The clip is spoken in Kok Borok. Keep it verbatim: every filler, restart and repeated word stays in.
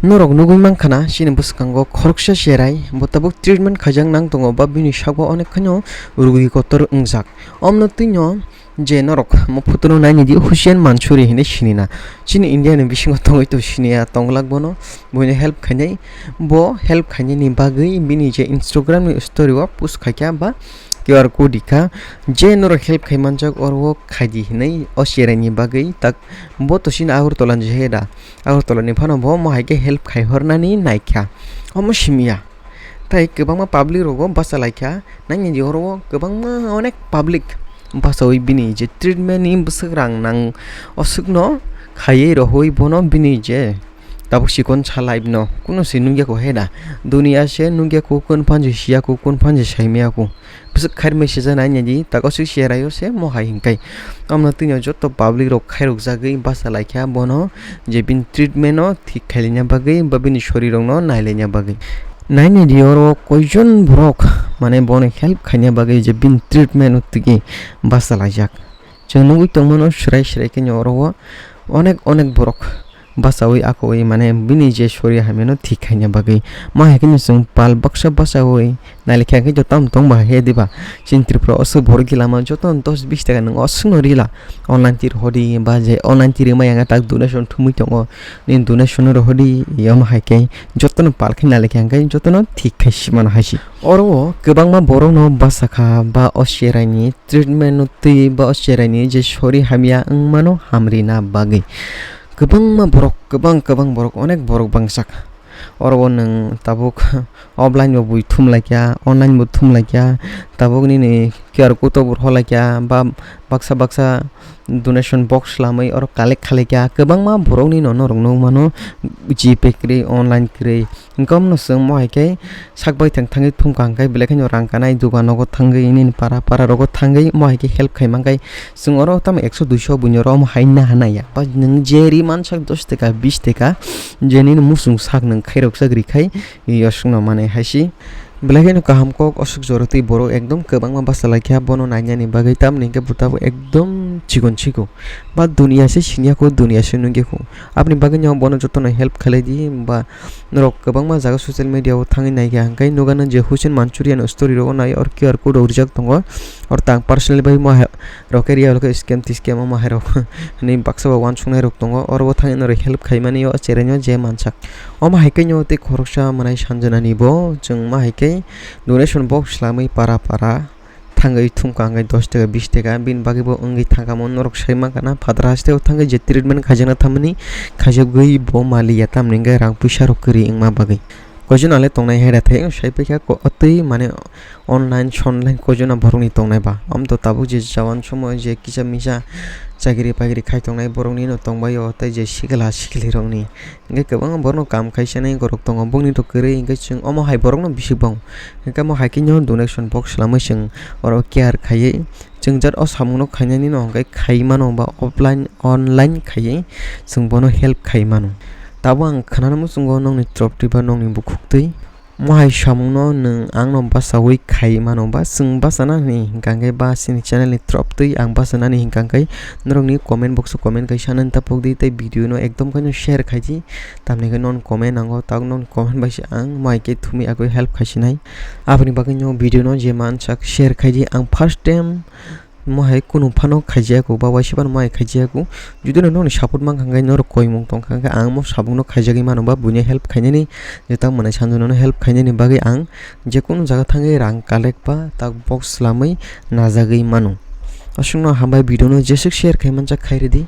Norok nugwi mankha na, chini bwskango khoroksa cherai bo tabuk treatment khaijak nang tongo, ba bini sago onek kheno rugwi kotor wngjak. Omno twino je norok mo photo no naini di, Hussein Mansoori hinwi sini na. Chini India ni bisingo tongwi to siniya tonglak bono, boino help khainai. Bo help khainani bagwi bini je Instagram ni story o post khaikha ba Q R code rikha, je norok help khai manjak oro o khaidi hinwi o cherai ni bagwi. Tak bo to chini Agartala ni je he da, Agartala ni phano bo mo hai khe help khai hornani naikha, omo simiya. Tai kwbangma public rogo bachalaikha, naini di oro o kwbangma onek public bachaui bini je treatment ni bwswk rang nang, o swkno khaiwi rohoi bono bini je tabuk chikon sa life no kunu se nungya ko he da, duniya se nungya ko, kun phan je siya ko, kun phan je saimaya ko. Bwswk khairmai sijak nai naidi, tak o swk se raio se mo hai hinkai. Omno twino joto public rok khairok jagwi bachalaikha bono, je bini treatment o thik khailaina bagwi ba bini sorirokno nailaina bagwi. Nai naidi oro koijon borok mane bono help khaina bagwi je bini treatment o twi bachalaijak. Chwng nugwi tongmano swrai swrai khe oro o onek onek borok bachaui akoui mane bini je sorir hamyano thik khaina bagwi. Ma hai kheno chwng pal baksa bachaui nailikha khe joto tamo tong ba hai khe diba? Chini Tripura o swk borok gila ma joto dos bis taka nwng o swkno rila. Online twi rohordi ba je online twi rwmai ang tak donation thumui tongo. Nini donation no rohordi, yom hai khe jotono pal khe nailikha khe jotono thik khai si mano hai si. Oro o kwbangma borokno bachakha ba o cheraini treatment no twi ba o cheraini je sorir hamya wngmano hamrina bagwi. Kwbangma borok, kwbang, kwbang borok, onek borok bangsak. Oro o nwng tabuk offline bo bui thum laikha, online bo thum laikha, tabuk nini Q R code bo rw laikha, ba baksa baksa donation box lamwi oro collect khlaikha. Kwbangma borokni no norok nukmano, GPay kwrwi, online kwrwi. Hwnkhe omno chwng mo hai khe sak bai thang thangwi thumkha hwnkhe belai kheno rang kanai, dugan nogo thangwi, nini para para rogo thangwi mo hai khe help khai mankhe chwng oro tamo ekso duiso buini oro omo hai naha naiya. Ba nwng je ri mansak dos taka, bis taka, je nini muchung sak nwng khairok sak ri khai, yosongno manwi hai si. Belai kheno kaham kok oswk jora twi borok ekdom kwbangma bachalaikha bono nainani bagwi, tamni hwnkhe bo tabuk ekdom chikon chikon. Ba duniya se siniya kho, duniya se nungya kho. Aboni bagwino bono jotono help khlai di, ba norok kwbangma jaga social media o thangwi naikha, hwnkhe nukgano je Hussein Mansoorian story rogo nai or Q R code rok rijak tongo, or tang personally bai mo hai rok khe real khe scam ti scam omo hai rok hinwi baksa bo uansuknai rok tongo, oro o thangwi norok help khaimani o cheraino je mansak. Omo hai khe nw tei khoroksa mwnai sanjwnani bo chwng ma hai khe donation box lamwi para para thangwi thumkha hwnkhe dos taka, bis taka, bini bagwi bo wngwi thangkha mo norok sai mankha na, phataro haste o thangwi je treatment khaijakna thamani khaijakgwi bo maliya, tamni hwnkhe rang puisa rok kwrwi wngma bagwi. Koijon ale tongnai hai da thai sai paikha ko-, twi mane online sonline koijon borokni tongnai ba. Am to tabuk je jawan somoy je kisa misa chagiri pagiri khai tongnai borokni no tongbai o, tei je sikla sikli rokni. Hingke kwbangma borokno kam kaisanai gorok tongo, bongni to kwrwi hingke chwng omo hai borokno bisi bong. Hingke omo hai khe nw donation box lamwi chwng oro care khaiwi chwng jat o samungno khainani no hingke khai mano ba offline online khaiwi chwng bono help khai mano. Tabuk ang khnana muchungo nokni troptwi ba nokni bukhuk twi. Mohai samungno nwng angno bachaui khai mano ba chwng bachana hwnwi hwnkha khe ba chini channel ni troptwi ang bachanani hwnkha khe norokni comment box o comment kaisa nani tapok di tei video no ekdom khe no share khai di, tamni khe non comment nango tak non comment bai se ang mai khe thumwi agwi help khai sinai. Aboni bagwi no video no je mansak share khai di, ang first time Mo hai kunu phano khaijago ba waisa phano mo hai khaijago. Jodi no nokni support mankha hwnkhe norok koimung tongkha hwnkhe ang mo sabukno khaijagwi mano ba buino help khainani, je tamo mwnai sanjwnano help khainani bagwi ang je kunu jaga thangwi rang collect ba tak box lamwi najagwi mano. Aswkno hambai video no jeswk share khai manjak khai rwdi.